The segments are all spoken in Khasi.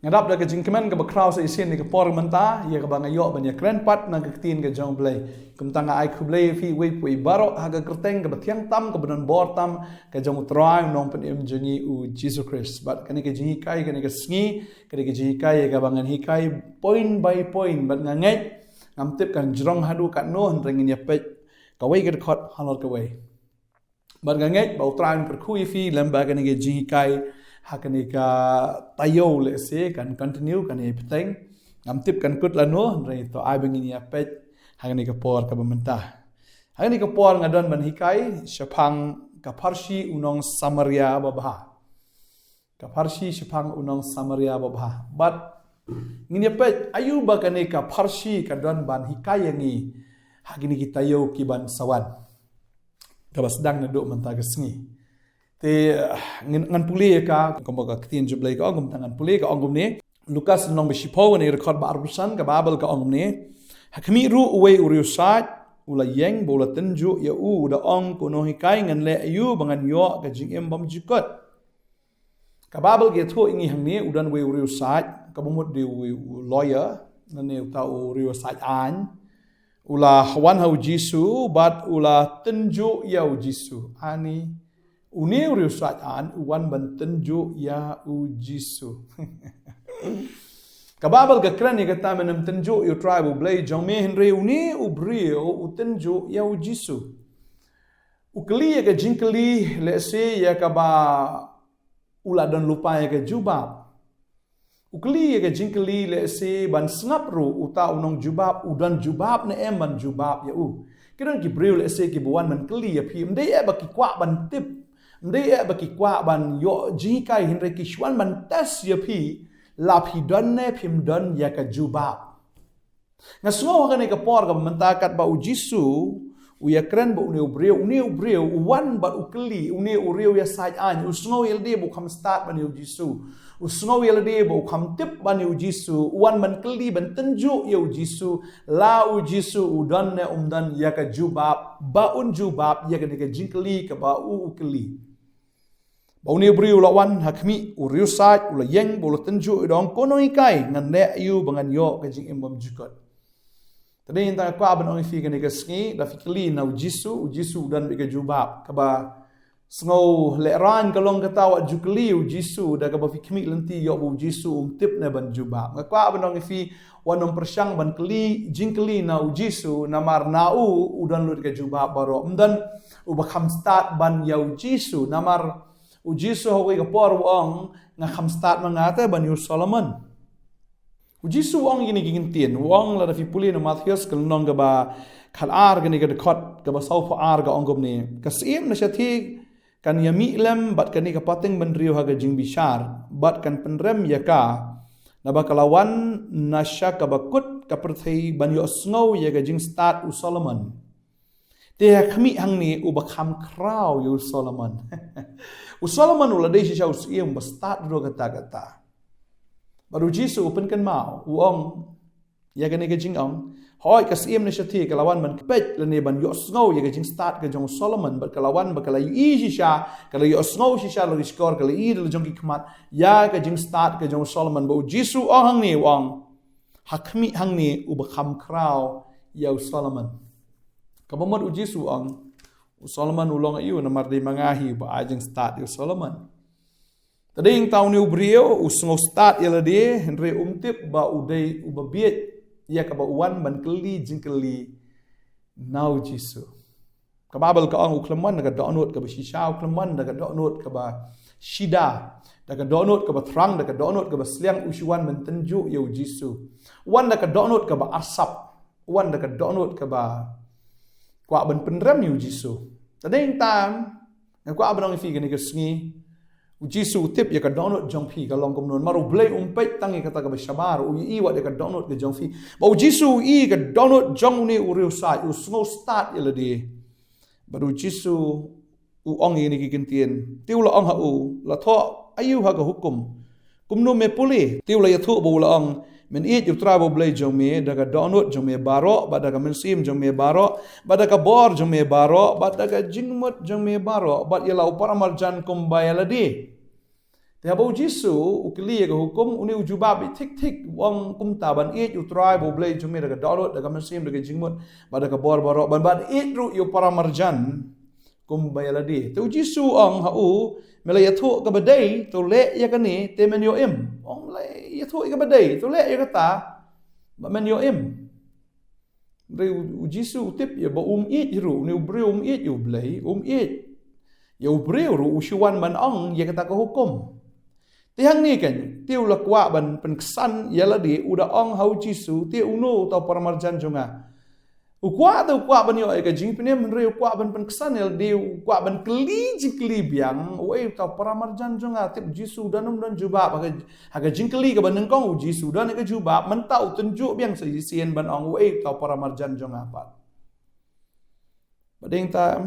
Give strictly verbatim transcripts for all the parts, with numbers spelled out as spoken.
Nga dap da ka jingkmen kaba khraw sa shisien ïa ka por mynta, ïa kaba nga ïoh ban ïakren pat na ka ktien ka jong U Blei. Kumta nga ai khublei ïa phi uwei pa uwei baroh ha ka kyrteng kaba thiang tam, kaba don bor tam, ka jong U Trai U Nongpynim jong ngi U Jisu Khrist. Bad kane ka jinghikai, kane ka sngi, kane ka jinghikai ïa kaba ngan hikai point by point, bad nga ngeit, ngam tip kan jrong haduh katno, hynrei ngin ïa peit kawei ka dkhot halor kawei. Bad nga ngeit ba U Trai un kyrkhu ïa phi lem bad kane ka jinghikai ha kane ka taïew, lehse kan continue, kan ïa bteng. Ngam tip kan kut lano, hynrei to ai ba ngin ïa peit ha kane ka por kaba mynta. Ha kane ka por nga don ban hikai shaphang ka pharshi u nong Samaria babha. Ka pharshi shaphang u nong Samaria babha. Bad ngin ïa peit aïu ba kane ka pharshi ka don ban hikai ïa ngi ha kine ki taïew ki ban sa wan, kaba sdang naduh mynta ka sngi. Te, eh, ngan, ngan pule ïa ka, kumba ka ktien jong U Blei ka ong, kumta ngan pule, ka ong kumne. Lukas lynnong ba shiphew, kane ka dkhot ba arphew san, ka Baibl ka ong kumne: Ha khmih ruh uwei u riewsaid u la ïeng, bad u la tynjuh ïa u, u da ong, Ko Nonghikai, ngan leh aïu ba ngan ïoh ka jingim bymjukut? Ka Baibl ka ïathuh ïa ngi hangne, u don uwei u riewsaid, kaba mut dei uwei u lawyer, lane uta u riewsaid aiñ. U la wan ha U Jisu, bad u la tynjuh ïa U Jisu. Ani, une u riewsaid aiñ u wan ban tynjuh ïa U Jisu. Ka Baibl ka kren ïa kata, men ym tynjuh ïa U Trai U Blei jong me, hynrei une u briew u tynjuh ïa U Jisu. U kylli ïa ka jingkylli, lehse ïa kaba u la don lypa ïa ka jubab. U kylli ïa ka jingkylli, lehse ban sngap ruh uta u nongjubab u don jubab ne em ban jubab ïa u. Ki don ki briew, lehse, kiba wan ban kylli ïa phi, ym dei eh ba ki kwah ban tip, ym dei eh ba ki kwah ban ïoh jinghikai, hynrei ki shu wan ban test ïa phi, la phi don ne phim don ïa ka jubab. Nga sngew ha kane ka por kaba mynta katba U Jisu u ïakren bad une u briew, une u briew u wan bad u kylli, une u riewsaid aiñ, u sngew ïa lade ba u kham stad ban ïa U Jisu. U sngew ïa lade ba u kham tip ban ïa U Jisu, u wan ban kylli, ban tynjuh ïa U Jisu, la U Jisu u don ne um don ïa ka jubab, ba un jubab ïa kane ka jingkylli kaba u, u kylli. Bad une u briew u la wan ha khmih u riewsaid, u la ïeng, bad u la tynjuh, u da ong, Ko Nonghikai, ngan leh aïu ba ngan ïoh ka jingim bymjukut? Te dei nangta nga kwah ban ong ïa phi kane ka sngi, lada phi kylli na U Jisu, U Jisu u don beit ka jubab. Kaba sngew lehraiñ ka long kata, wat ju kylli U Jisu da kaba phi khmih lynti, ïoh ba U Jisu um tip ne ban jubab. Nga kwah ban ong ïa phi, wat nym pyrshang ban kylli jingkylli na U Jisu, namar na u u don lut ka jubab baroh. Ym don uba kham stad ban ïa U Jisu, namar U Jisu ha kawei ka por u ong, Nga kham stad ma nga te ban ïa u Solomon. U Jisu u ong ïa kine ki kyntien, u ong, lada phi pule na Mathaios ka lynnong kaba khatar, kane ka dkhot kaba sawphew ar, ka ong kumne: Ka syiem na shathie kan ïamih lem bad kane ka pateng bynriew ha ka jingbishar, bad kan pynrem ïa ka, naba ka la wan na sha kaba kut ka pyrthei ban ïohsngew ïa ka jingstad u Solomon. Te ha khmih hangne uba kham khraw ïa u Solomon. U Solomon u la dei shisha u syiem ba stad ruh kata kata. Bad U Jisu u pynkynmaw, u ong ïa kane ka jingong, hooid, ka syiem na shathie ka la wan ban peit lane ban ïohsngew ïa ka jingstad ka jong u Solomon, bad ka la wan bad ka la ïohi shisha, ka la ïohsngew shisha da la ki shkor, ka la ïohi da la jong ki khmat ïa ka jingstad ka jong u Solomon. Bad U Jisu u ong hangne, u ong, ha khmih hangne uba kham khraw ïa u Solomon. Kaba mut U Jisu u ong, u Solomon u long aïu, namar dei ma nga hi uba ai jingstad ïa u Solomon. Te dei nangta une u briew u sngew stad ïa lade, hynrei um tip ba u dei uba bieit, ïa kaba u wan ban kylli jingkylli na U Jisu. Ka Baibl ka ong, u khlem wan da ka dohnud kaba shisha, u khlem wan da ka dohnud kaba shida, da ka dohnud kaba thrang, da ka dohnud kaba sliang, u shu wan ban tynjuh ïa U Jisu. U wan da ka dohnud kaba arsap, u wan da ka dohnud kaba kwah ban pynrem ïa U Jisu. Te dei nangta nga kwah ban ong ïa phi kane ka sngi, U Jisu u tip ïa ka dohnud jong phi ka long kumno. Namar U Blei um peit tang ïa kata kaba shabar, u ïohi wat ïa ka dohnud ka jong phi. Bad U Jisu u ïohi ka dohnud jong une u riewsaid, u sngew stad ïa lade. Bad U Jisu u ong ïa kine ki kyntien. Te u la ong ha u, La thoh aïu ha ka hukum? Kumno me pule? Te u la ïathuh bad u la ong, Men ïeit ïa U Trai U Blei jong me da ka dohnud jong me baroh, bad da ka mynsiem jong me baroh, bad da ka bor jong me baroh, bad da ka jingmut jong me baroh, bad ïa la u paramarjan kumba ïa lade. Te haba u Jisu u kylli ïa ka hukum, une u jubab beit thik thik, u ong kumta, ban ïeit ïa U Trai ba U Blei jong me da ka dohnud, da ka mynsiem, da ka jingmut, bad da ka bor baroh, bad ban ïeit ruh ïa u para marjan kum ba ïa lade. Te u Jisu u ong ha u, me la ïathuh kaba dei, to leh ïa kane te men ïoh im. U ong, me la ïathuh ïa kaba dei, to leh ïa kata ba men ïoh im. Hynrei u, u Jisu u tip ïa ba um ïeit ruh, une u briew um ïeit ïa U Blei, um ïeit ïa u briew ruh, u shu wan ban ong ïa kata ka hukum. Te hangne kan, te u la kwah ban pynksan ïa lade, u da ong ha u Jisu, te uno uta u para marjan jong nga? U kwah, te u kwah ban ïoh ïa ka jingpynim, hynrei u kwah ban pynksan ïa lade, u kwah ban kylli jingkylli biang, uei uta u para marjan jong nga? Tip u Jisu u don, um don jubab ha ka, ha ka jingkylli kaba nyngkong, u Jisu u don ïa ka jubab, mynta u tynjuh biang sa shisien ban ong uei uta u para marjan jong nga pat. Ba dei ta,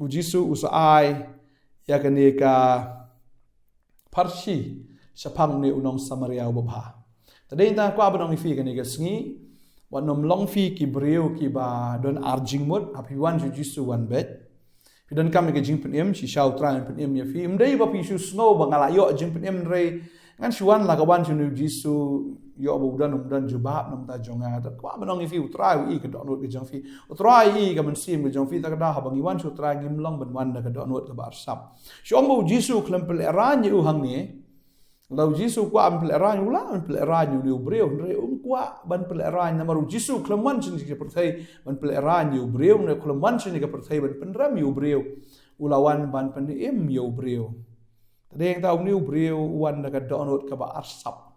u Jisu u sa ai ïa kane ka pharshi shaphang une u nong Samaria uba bha. Te dei ta, kwah ban ong ïa phi kane ka sngi, wat nym long phi ki briew kiba don ar jingmut, haba phi wan sha u Jisu wan beit. Phi donkam ïa ka jingpynim, shisha U Trai un pynim ïa phi. Ym dei ba phi shu sngew ba nga la ïoh jingpynim, hynrei ngan shu wan, la ka wan sha une u Jisu, ïoh ba u don, um don jubab na ka bynta jong nga. Te kwah ban ong ïa phi, U Trai u i ka dohnud ka jong phi. U Trai u i ka mynsiem ka jong phi, te ka daw haba ngi wan sha U Trai ngim long ban wan da ka dohnud kaba arsap. Shu ong ba u Jisu u khlem pynlehraiñ ïa u hangne. Lada u Jisu u kwah ban pynlehraiñ, u lah ban pynlehraiñ ïa une u briew, hynrei um kwah ban pynlehraiñ, namar u Jisu u khlem wan shane ka pyrthei ban pynlehraiñ ïa u briew, ne u khlem wan shane ka pyrthei ban pynrem ïa u briew. U la wan ban pynim ïa u briew. Te dei ta, une u briew u wan da ka dohnud kaba arsap.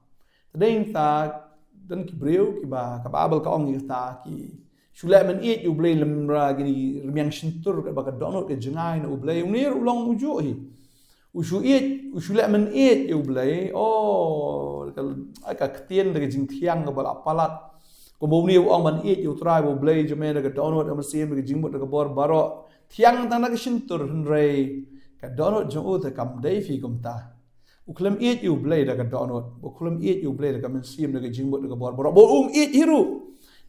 Te dei ta, don ki briew kiba, ka Baibl ka ong ïa kita, ki shu leh mynïeit ïa U Blei lymda ki rmiang shyntur, kaba ka dohnud ka jngai na U Blei. Une ruh u long u juh hi. U shu ïeit, u shu leh mynïeit ïa U Blei. Oh, ka, ka ktien da ka jingthiang kaba la palat. Kumba une u ong, ban ïeit ïa U Trai ba U Blei jong me da ka dohnud, da ka mynsiem, da ka jingmut, da ka bor baroh. Thiang tang na ka shyntur, hynrei ka dohnud jong u te kam dei phi kumta. U khlem ïeit ïa U Blei da ka dohnud, u khlem ïeit ïa U Blei da ka mynsiem, da ka jingmut, da ka bor baroh, ba um ïeit hi ruh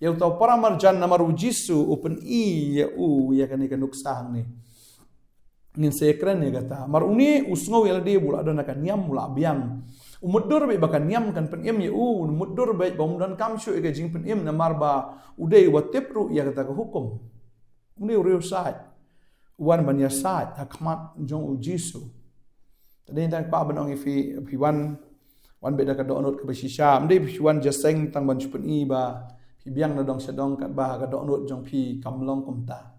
ïa uta u para marjan, namar u Jisu u pyni ïa u ïa kane ka nuksa hangne. Ngin sa ïakren ïa kata. Namar une u sngew ïa lade ba u la don ha ka niam, u la biang. U mutdur beit ba ka niam kan pynim ïa u, u mutdur beit ba um donkam shuh ïa ka jingpynim, namar ba u dei uba tip ruh ïa kata ka hukum. Une u riewsaid. U wan ban ïasaid ha khmat jong u Jisu. Te dei ta, kwah ban ong ïa phi, phi wan, wan beit da ka dohnud kaba shisha. Ym dei phi wan jingïaseng tang ban shu pyni ba phi biang na dong sha dong, katba ha ka dohnud jong phi kam long kumta.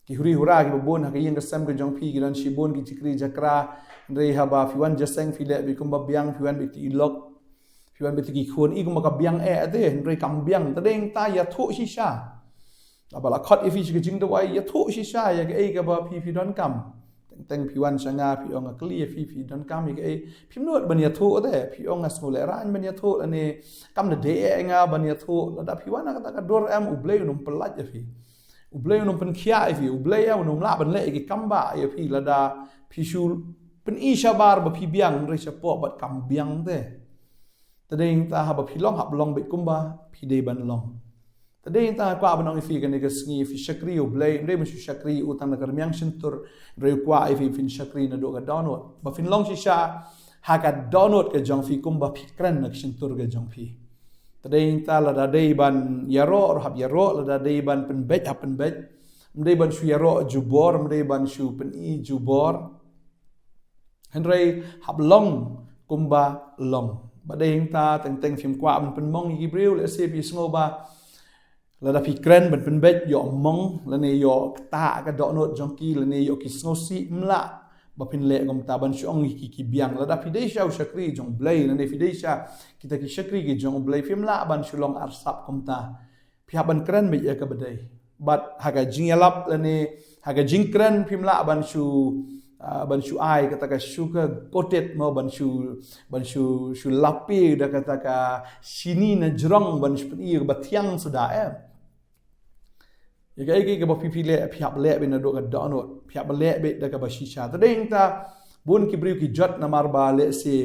Ki huri hura kiba bun ha ka ïing ka sem ka jong phi ki don shibun ki jingkri jingkra. Hynrei haba phi wan jingïaseng phi leh beit kumba biang, phi wan beit ki lok, phi wan beit ki khun, i kumba ka biang eh te, hynrei kam biang. Te dei ta, ïathuh shisha. Haba la khot ïa phi sha ka jingduwai, ïathuh shisha ïa kaei kaba phi, phi donkam. Teng teng phi wan sha nga, phi ong nga kylli ïa phi, phi donkam ïa kaei. Phim nud ban ïathuh te, phi ong nga sngewlehraiñ ban ïathuh, lane kam da dei eh ïa nga ban ïathuh. Lada phi wan ha kata ka dur, em, U Blei un ym pyllait ïa phi. U Blei un ym pynkhiah ïa phi, U Blei em un ym lah ban leh ïa ki kam bah ïa phi lada phi shu pyni shabar ba phi biang, hynrei shapoh bad kam biang te. Te dei ta, haba phi long, hap long beit kumba phi dei ban long. Te dei ta, kwah ban ong ïa phi kane ka sngi, phi shakri ïa U Blei, ym dei ban shu shakri ïa u tang na ka rmiang shyntur, hynrei u kwah ïa phi phin shakri naduh ka dohnud. Ba phin long shisha ha ka dohnud ka jong phi kumba phi kren na ka shyntur ka jong phi. Te dei ta, lada dei ban ïaroh ruh hap ïaroh, lada dei ban pynbeit hap pynbeit. Ym dei ban shu ïaroh jubor, ym dei ban shu pyni jubor. Hynrei hap long kumba long. Ba dei ta, teng teng phim kwah ban pynmong ïa ki briew, lehse phi sngew ba lada phi kren ban pynbeit ïoh mong, lane ïoh ktah ka dohnud jong ki, lane ïoh ki sngewsih, ym lah ba phin leh kumta, ban shu ong ïa ki ki biang. Lada phi dei shisha u shakri jong U Blei, lane phi dei shisha kita ki shakri ki jong U Blei, phim lah ban shu long arsap kumta. Phi hap ban kren beit ïa kaba dei. Bad ha ka jingïalap lane ha ka jingkren phim lah ban shu, ah, ban shu ai kata ka sugar coated mo, ban shu, ban shu, shu lapi da kata ka shini na jrong ban shu pyni ïa kaba thiang suda, em. Ïa kaei kaei kaba phi, phi leh, phi hap leh beit naduh ka dohnud, phi hap leh beit da kaba shisha. Te dei ta, bun ki briew ki jot namar ba lehse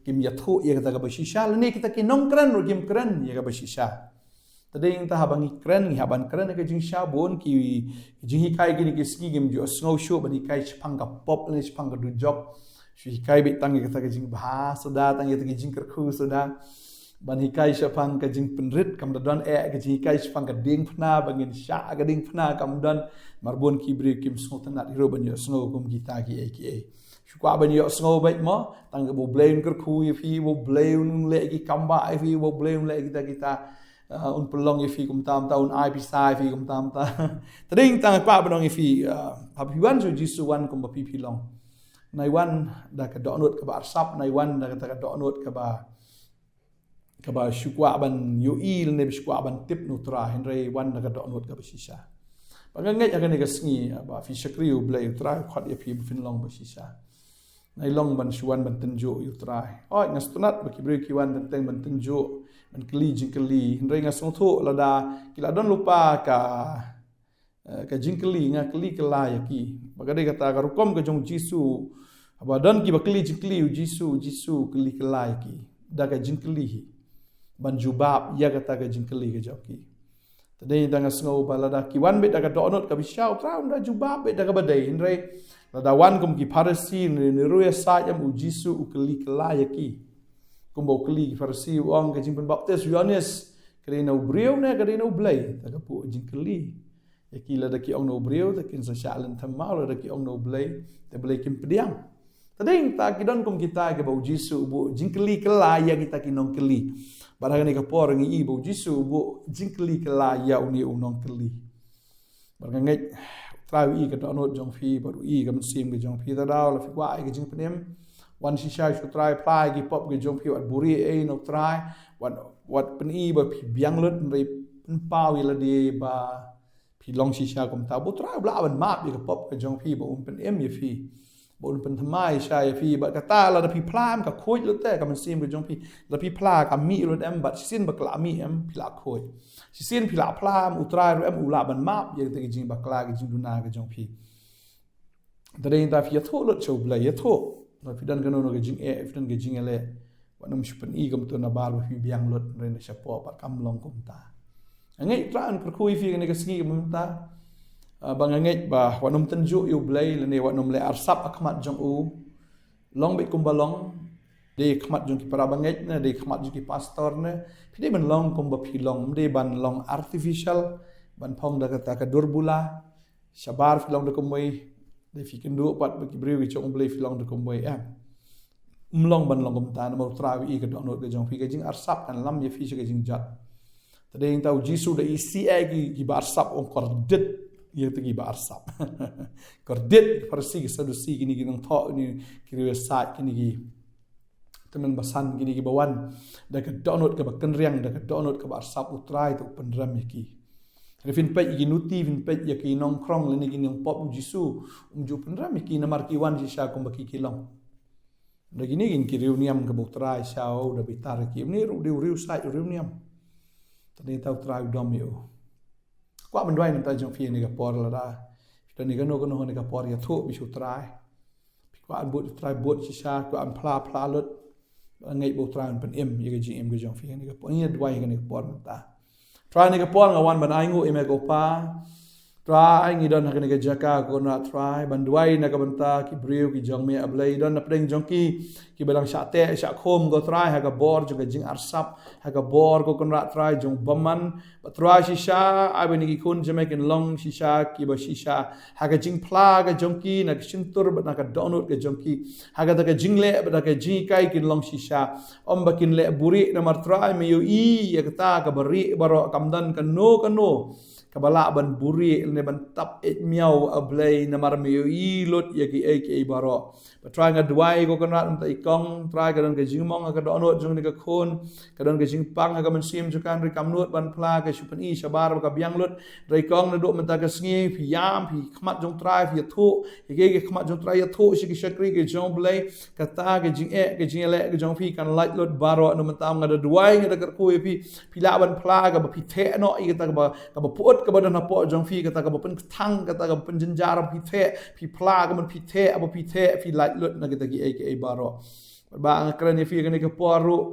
kim ïathuh ïa kata kaba shisha, lane kita ki nongkren ruh kim kren ïa kaba shisha. Te dei ta, haba ngi kren, ngi hap ban kren ïa ka jingshisha. Bun ki jinghikai kine ki sngi ngim ju sngew shuh ban hikai shaphang ka pop lane shaphang ka dujok. Shu hikai beit tang ïa kata ka jingbha suda, tang ïa kata ka jingkyrkhu suda. Ban hikai shaphang ka jingpynrit, kam da don eh ka jinghikai shaphang ka diengphna, ba ngin shah ka diengphna kam don. Namar bun ki briew kim sngewtynnad hi ruh ban ïohsngew kum kita kiei kiei. Shu kwah ban ïohsngew beit mo, tang kaba U Blei un kyrkhu ïa phi, ba U Blei un leh ki kam ba ïa phi, ba U Blei un leh kita kita. Uh, un pynlong ïa phi kumta kumta, un ai pisa ïa phi kumta kumta. Te dei tang kwah ban ong ïa phi, uh, haba phi wan sha U Jisu, wan kumba phi phi long. Nai wan da ka dohnud kaba arsap, nai wan da ka, da ka dohnud kaba, kaba shu kwah ban ïohi lane ba shu kwah ban tip na U Trai, hynrei wan da ka dohnud kaba shisha. Ba nga ngeit ha kane ka sngi, uh, ba phi shakri U Blei, U Trai u khot ïa phi ba phin long ba shisha. Nai long ban shu wan ban tynjuh ïa U Trai. Oi, nga sngewtynnad ba ki briew ki wan teng teng ban tynjuh, ban kylli jingkylli. Hynrei nga sngewthuh lada ki la don lypa ka, eh, ka jingkylli, nga kylli kylla ïa ki. Ba ka dei kata ka rukom ka jong U Jisu. Haba don kiba kylli jingkylli ïa U Jisu, U Jisu u kylli kylla ïa ki da ka jingkylli hi, ban jubab ïa kata ka jingkylli ka jong ki. Te dei tang nga sngew ba lada ki wan beit da ka dohnud kaba shisha, U Trai un da jubab beit da kaba dei. Hynrei lada wan kum ki Pharisi, ne, ne ruh ïa said em, U Jisu u kylli kylla ïa ki. Kumba u kylli ki Pharisi, u ong, ka jingbaptis u Ïoannis ka dei na u briew ne ka dei na U Blei? Te ka buh jingkylli ïa ki, lada ki ong na u briew te kin sa shah lynthem maw, lada ki ong na U Blei te balei kim pdiang. Te dei tang ki don kum kita kiba U Jisu u buh jingkylli kylla ïa kita ki nongkylli. Bad ha kane ka por ngi i ba U Jisu u buh jingkylli kylla ïa une u nongkylli. Bad nga ngeit U Trai u i ka dohnud jong phi, bad u i ka mynsiem ka jong phi. Te daw la phi kwah ïa ka jingpynim, wan shisha sha U Trai, phla ïa ki pop ka jong phi, wat buhrieh ei na U Trai, wat, wat pyni ba phi biang lut, hynrei pynpaw ïa lade ba phi long shisha kumta. Ba U Trai u lah ban map ïa ka pop ka jong phi, ba un pynim ïa phi, ba un pynthymmai shisha ïa phi. Bad kata lada phi phla em, ka khuid lut te ka mynsiem ka jong phi. Lada phi phla, ka mih lut em? Bad shisien ba ka la mih em phi la khuid? Shisien phi la phla em, U Trai ruh em u lah ban map ïa kata ka jingbakla, ka jingduna ka jong phi? Te dei tang phi ïathuh lut sha U Blei, ïathuh. Lada phi don kano kano ka jingeh, phi don ka jingeh leh, wat nym shu pyni kumta nabar ba phi biang lut, hynrei na shapoh pat kam long kumta. Nga ngeit U Trai un kyrkhu ïa phi kane ka sngi kumta. Ah, ba nga ngeit ba wat nym tynjuh ïa U Blei lane wat nym leh arsap ha khmat jong u. Long beit kumba long, dei khmat jong ki para bangeit ne, dei khmat jong ki pastor ne, phi dei ban long kumba phi long, ym dei ban long artificial, ban phong da kata ka dur bula. Shabar phi long da kumwei, dei phi kynduh pat ba ki briew ki jong U Blei phi long da kumwei, em. Ym long ban long kumta, namar U Trai u i ka dohnud ka jong phi, ka jingarsap kan lam ïa phi sha ka jingjot. Te dei tang U Jisu da isih ïa ki, kiba arsap, u ong, kordit ïa kita kiba arsap. Kordit, Pharisi, ki Sadusi, kine ki nongthoh, kine ki riewsaid, kine ki tymmen basan, kine kiba wan da ka dohnud kaba kynriang, da ka dohnud kaba arsap, U Trai te u pynrem ïa ki. Hynrei phin peit ïa ki nuti, phin peit ïa ki nongkrong lane ki nongpop U Jisu, um ju pynrem ïa ki namar ki wan shisha kumba ki ki long. Da kine kin ki riewniam kaba U Trai sha u da bitar ïa ki. Une ruh dei u riewsaid, u riewniam. Te dei tang U Trai u dom ïa u. Kwah ban duwai na ka bynta jong phi ha kane ka por lada phi don ïa kano kano ha kane ka por, ïathuh beit sha U Trai. Phi kwah bud U Trai, bud shisha, kwah ban phla, phla lut. Nga ngeit ba U Trai un pynim ïa ka jingim ka jong phi ha kane ka por. Ngin ïa duwai ha kane ka por mynta. Trai, ha kane ka por nga wan ban ainguh ïa me ko Pa. Trai, ngi don ha kane ka jaka ko Kynrad Trai, ban duwai na ka bynta ki briew ki jong me, A Blei, don na pdeng jong ki kiba dang shah teh shah khum ko Trai, ha ka bor jong ka jingarsap, ha ka bor ko Kynrad Trai jong u bymman. Bad Trai shisha, ai ba kine ki khun jong me kin long shisha kiba shisha ha ka jingphla ka jong ki, na ka shyntur bad na ka dohnud ka jong ki. Ha kata ka jingleh bad ha ka jinghikai kin long shisha. Ym ba kin leh buhrieh, namar Trai me ïohi ïa kata kaba rieh baroh, kam don kano kano kaba lah ban buhrieh lane ban tap eit miaw, A Blei, namar me ïohi lut ïa kiei kiei baroh. Bad Trai, nga duwai ko Kynrad mynta i kong, Trai, ka don ka jingmong ha ka dohnud jong kane ka khun, ka don ka jingpang ha ka mynsiem jong ka, hynrei kam nud ban phla, ka shu pyni shabar ba ka biang lut. Hynrei kong, naduh mynta ka sngi phi ïam, phi khmat jong Trai phi ïathuh, ïa ki, ki khmat jong Trai ïathuh sha ki shakri ki jong U Blei. Kata ka jingeh, ka jingïaleh ka jong phi kan lait lut baroh. Na mynta nga da duwai, nga da kyrkhu ïa phi, phi lah ban phla kaba phi theh noh ïa kata kaba, kaba pyut kaba don hapoh jong phi, kata kaba pynkthang, kata kaba pynjynjar, ba phi theh, phi phla kaba phi theh, ba phi theh, phi lait lut na kita kiei kiei baroh. Bad ba nga kren ïa phi ha kane ka por ruh,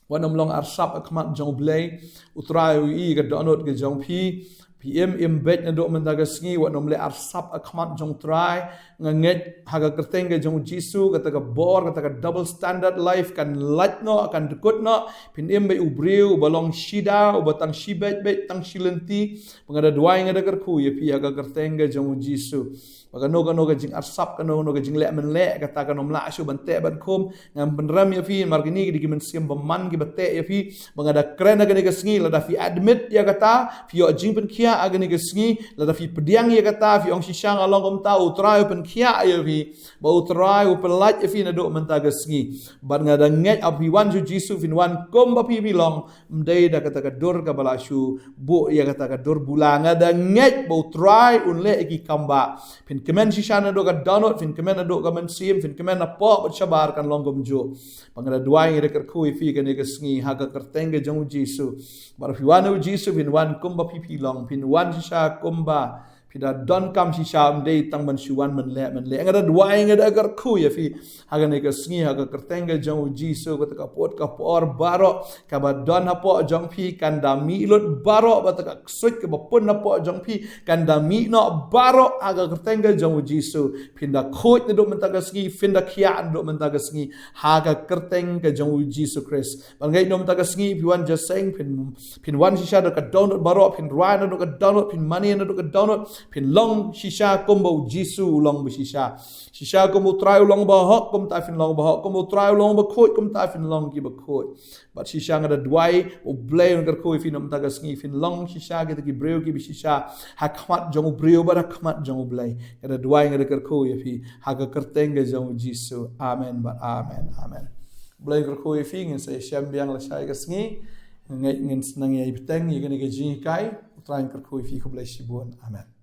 wat nym long arsap ha khmat jong U Blei. U Trai u ïohi ka dohnud ka jong phi. Phi im, im beit naduh mynta ka sngi, wat nym leh arsap ha khmat jong U Trai. Nga ngeit ha ka kyrteng ka jong U Jisu, kata ka bor, kata ka double standard life kan lait noh, kan dkut noh. Phin im beit u briew uba long shida, uba tang shi beit beit, tang shi lynti. Ba nga da duwai, nga da kyrkhu ïa phi ha ka kyrteng ka jong U Jisu. Ba kano kano ka jingarsap, kano kano ka jingleh mynleh, kata kan ym lah shuh ban teh ban khum. Ngan pynrem ïa phi, namar kine ki dei ki mynsiem bymman kiba teh ïa phi. Ba nga da kren ha kane ka sngi, lada phi admit ïa kata, phi ïoh jingpynkhiah ha kane ka sngi, lada phi pdiang ïa kata, phi ong shisha nga long kumta, U Trai u pynkhiah ïa phi. Ba U Trai u pynlait ïa phi naduh mynta ka sngi. Bad nga da ngeit haba phi wan sha U Jisu phin wan kumba phi phi long, ym dei da kata ka dur kaba la shu buh ïa kata ka dur bula. Nga da ngeit ba U Trai un leh ïa ki kam ba. Phin kmen shisha naduh ka dohnud, phin kmen naduh ka mynsiem, phin kmen napoh bad shabar kan long kumjuh. Ba nga da duwai, nga da kyrkhu ïa phi kane ka sngi ha ka kyrteng ka jong U Jisu. Bad phi wan ha U Jisu, phin wan kumba phi phi long, phin wan shisha kumba phi da donkam shisha, ym dei tang ban shu wan mynleh mynleh. Nga da duwai, nga da kyrkhu ïa phi ha kane ka sngi ha ka kyrteng ka jong U Jisu, kata ka pud ka por baroh kaba don hapoh jong phi kan da mih lut baroh, bad kata ka ksuid kaba pun hapoh jong phi kan da mih noh baroh ha ka kyrteng ka jong U Jisu. Phin da khuid naduh mynta ka sngi, phin da khiah naduh mynta ka sngi ha ka kyrteng ka jong U Jisu Khrist. Bad nga ngeit naduh mynta ka sngi phi wan jingïaseng, phin, phin wan shisha da ka dohnud baroh, phin rwai naduh ka dohnud, phin mane naduh ka dohnud, phin long shisha kumba U Jisu u long ba shisha. Shisha kumba U Trai u long ba hok, kumta phin long ba hok, kumba U Trai u long ba khuid, kumta phin long kiba khuid. Bad shisha nga da duwai, U Blei un kyrkhu ïa phi naduh mynta ka sngi, phin long shisha kita ki briew kiba shisha ha khmat jong u briew bad ha khmat jong U Blei. Nga da duwai, nga da kyrkhu ïa phi ha ka kyrteng ka jong U Jisu. Amen bad amen. Amen. U Blei un kyrkhu ïa phi, ngin sa ïashem biang lashai ka sngi. Nga ngeit ngin sa nang ïai bteng ïa kane ka jinghikai. U Trai un kyrkhu ïa phi, khublei shibun. Amen.